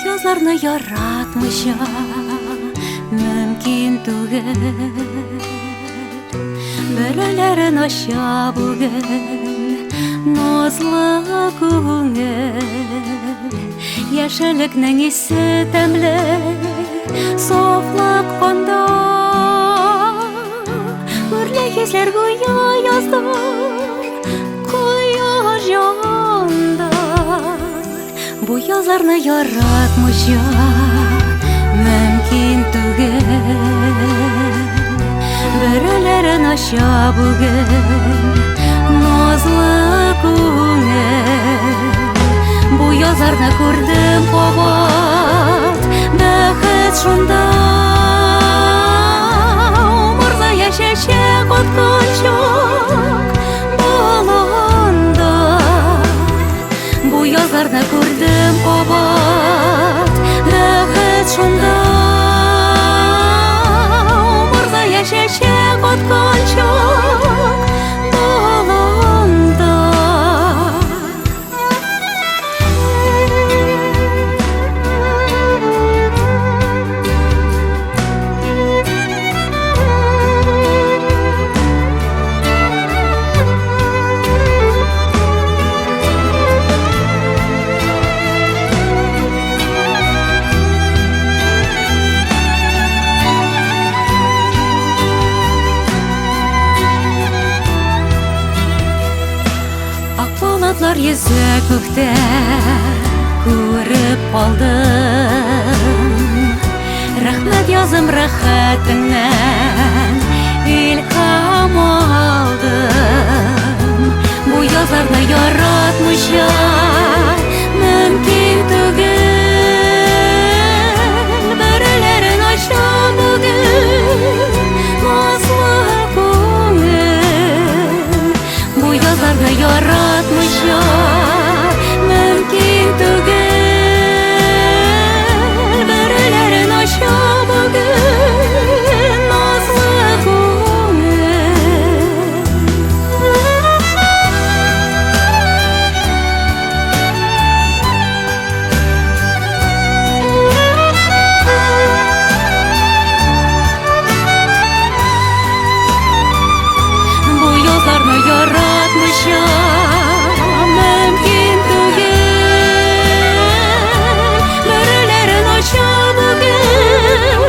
Язларны яратмыйча мөмкин түгел. Бөреләрен ача бүген назлы күңел. Яшеллекнең исе тәмле, сафлык анда. Үрле хисләр гүя язда, кояш җанда. Бу язларны яратмыйча мөмкин түгел. Бөреләрен ача бүген назлы күңел. Бу язларны күрдем кабат, бәхет шунда. Умырзая чәчәк аткан чак баланда. Бу язларны күрдем кабат, бәхет шунда. Умырзая чәчәк аткан чак баланда. Ак болытлар йөзә күктә, күреп калдым. Рәхмәт язым рәхәтеңнән илһам алдым. Бу язларны яратмыйча мөмкин түгел. Бөреләрен ача бүген назлы күңел. Бу язларны яратмыйча мөмкин түгел. Бөреләрен ача бүген назлы күңел. Бу язларны яратмыйча мөмкин түгел. Бөреләрен ача бүген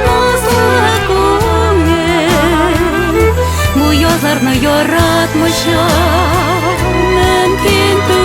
назлы күңел. Бу язларны яратмыйча мөмкин түгел.